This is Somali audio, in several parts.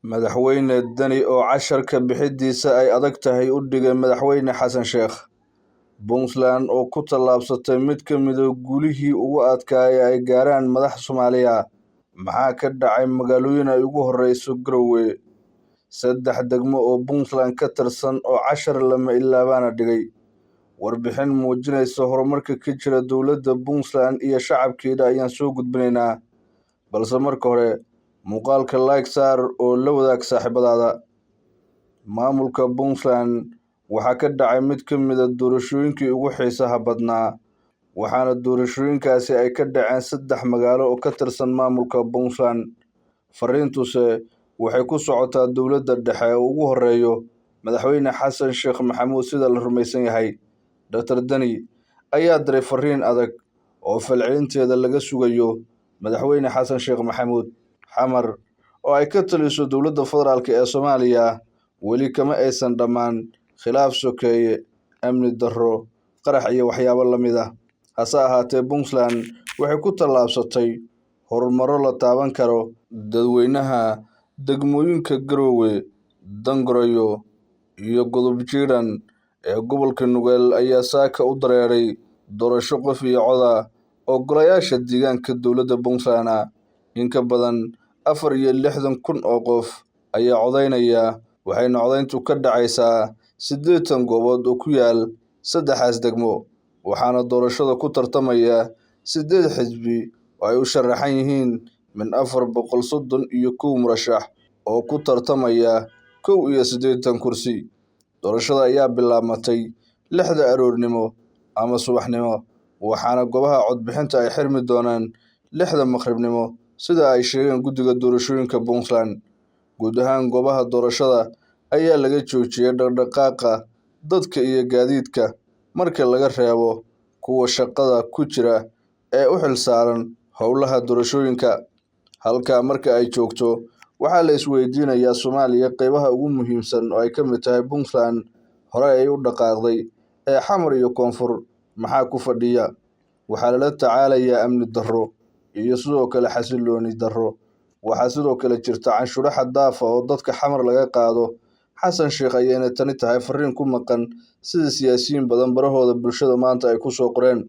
Madaxweyne Dani oo casharka bixidiisa ay adag tahay u dhigay Madaxweyne Xasan Sheekh. Puntland oo ku tallaabsatay mid ka mid ah guulihii ugu adkaa ee ay gaaraan madax Soomaaliya. Maxaa ka dhacay magaalooyin ay ugu horeyso Garowe? Saddex degmo oo Puntland ka tirsan oo cashar lama ilaabaana dhigay. Warbixin muujinaysa horumarka ka jira dowladda Puntland iyo shacabkeeda ayaan soo gudbinaynaa. Balse marka hore, muuqaalka like saar oo la wadaag saaxiibadaada. Maamulka Puntland waxaa ka dhacay mid ka mid ah doorashooyinkii ugu xiisaha badnaa, waxaana doorashooyinkaasi ay ka dhaceen saddex magaalo oo ka tirsan maamulka Puntland. Fariintuse waxay ku socotaa dowladda dhexe oo ugu horeeyo Madaxweyne Xasan Sheekh Maxamuud sida la rumaysan yahay. Dr. Dani ayaa diray fariin adag oo falcelinteeda laga sugayo Madaxweyne Xasan Sheekh Maxamuud. Xamar oo ay ka taliso dowladda federaalk ee Soomaaliya weli kama aysan dhammaan khilaaf sokeeye, amni darro, qarax iyo waxyaabo la mid ah. Hase ahaatee, Puntland waxay ku tallaabsatay horumaro la taaban karo. Dadweynaha degmooyinka Garowe, Dangorayo iyo Godob Jiiran ee gobolka Nugaal ayaa saaka u dareeray doorasho qof iyo cod ah oo golayaasha deegaanka dowladda Puntland ah. In ka badan 64,000 oo qof ayaa codeynaya, waxayna codeyntu ka dhacaysaa 80 goobood oo ku yaal saddexdaas degmo, waxaana doorashada ku tartamaya 8 xisbi oo ay u sharaxan yihiin min 431 murashax oo ku tartamaya 81 kursi. Doorashada ayaa bilaabmatay 6da aroornimo ama subaxnimo, waxaana goobaha codbixinta ay xirmi doonaan 6da maqribnimo sida ay sheegeen guddiga doorashooyinka Puntland. Guud ahaan goobaha doorashada ayaa laga joojiyay dhaqdhaqaaqa dadka iyo gaadiidka marka laga reebo kuwa shaqada ku jira ee u xilsaaran howlaha doorashooyinka. Halka marka ay joogto, waxaa la isweydiinayaa Soomaaliya qeybaha ugu muhiimsan oo ay ka mid tahay Puntland hore ay u dhaqaaqday ee Xamar iyo Koonfur maxaa ku fadhiya? Waxaa lala tacaalayaa amni darro iyo sidoo kale xasilooni darro. Waxaa sidoo kale jirta canshuuro xad dhaaf ah oo dadka Xamar laga qaado. Xasan Sheekh ayayna tani tahay fariin ku maqan sida siyaasiyiin badan barahooda bulshada maanta ay ku soo qoreen.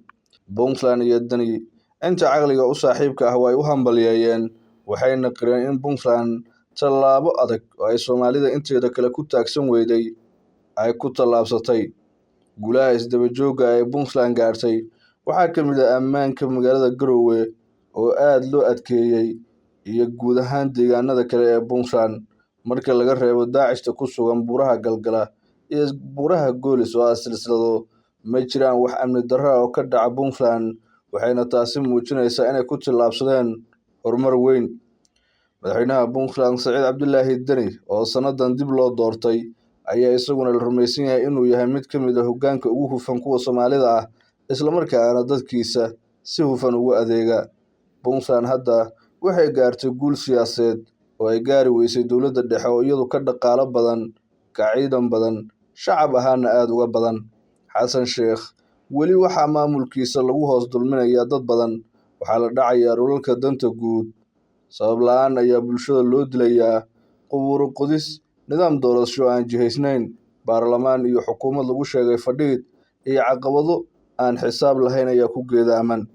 Puntland iyo Dani inta caqliga u saaxiibka ah way u hambalyeeyeen, waxayna qireen in Puntland tallaabo adag oo ay Soomaalida inteeda kale ku taagsan weyday ay ku tallaabsatay. Guulaha isdaba joogga ah ee Puntland gaartay waxaa ka mid ah ammaanka magaalada Garowe oo aad loo adkeeyay iyo guud ahaan deegaanada kale ee Puntland marka laga reebo Daacishta ku sugan buuraha Galgala iyo buuraha Goolis oo ah silsilado. Ma jiraan wax amni darro ah oo ka dhaca Puntland, waxayna taasi muujinaysaa inay ku tallaabsadeen horumar weyn. Madaxweynaha Puntland Saciid Cabdilaahi Dani oo sanadan dib loo doortay ayaa isaguna la rumaysan yahay inuu yahay mid ka mid ah hoggaanka ugu hufan kuwa Soomaalida ah, isla markaana dadkiisa si hufan ugu adeega. Puntland hadda waxay gaartay guul siyaasadeed oo ay gaari weysay dowladda dhexe oo iyadu ka dhaqaalo badan, ka ciidan badan, shacab ahaana aad uga badan. Xasan Sheekh weli waxaa maamulkiisa lagu hoos dulminayaa dad badan, waxaa la dhacayaa dhulalka danta guud. Sabab la'aan ayaa bulshada loo dilayaa qubuuro qodis, nidaam doorasho aan jihaysnayn, baarlamaan iyo xukuumad lagu sheegay fadhiid, iyo caqabado aan xisaab lahayn ayaa ku geedaaman.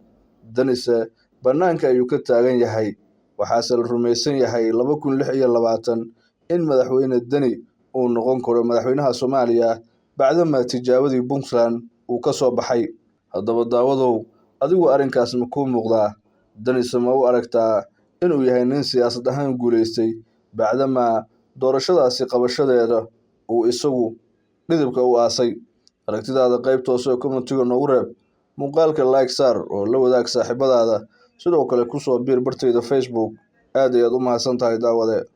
Danise bannaanka ayuu ka taagan yahay, waxaase la rumaysan yahay 2026 in Madaxweyne Dani uu noqon karo madaxweynaha Soomaaliya bacdama tijaabadii Puntland uu ka soo baxay. Haddaba daawadow, adigu arrinkaas ma kuu muuqdaa? Danise ma u aragtaa inuu yahay nin siyaasad ahaan guulaystay bacdama doorashadaasi qabashadeeda uu isagu dhidibka u aasay? Aragtidaada qaybta hoose ee commentiga noogu reeb. Muuqaalka like saar oo la wadaag saaxiibadaada. Sidoo kale ku soo biir bartayda Facebook. Aad ayaad u mahadsan tahay daawade.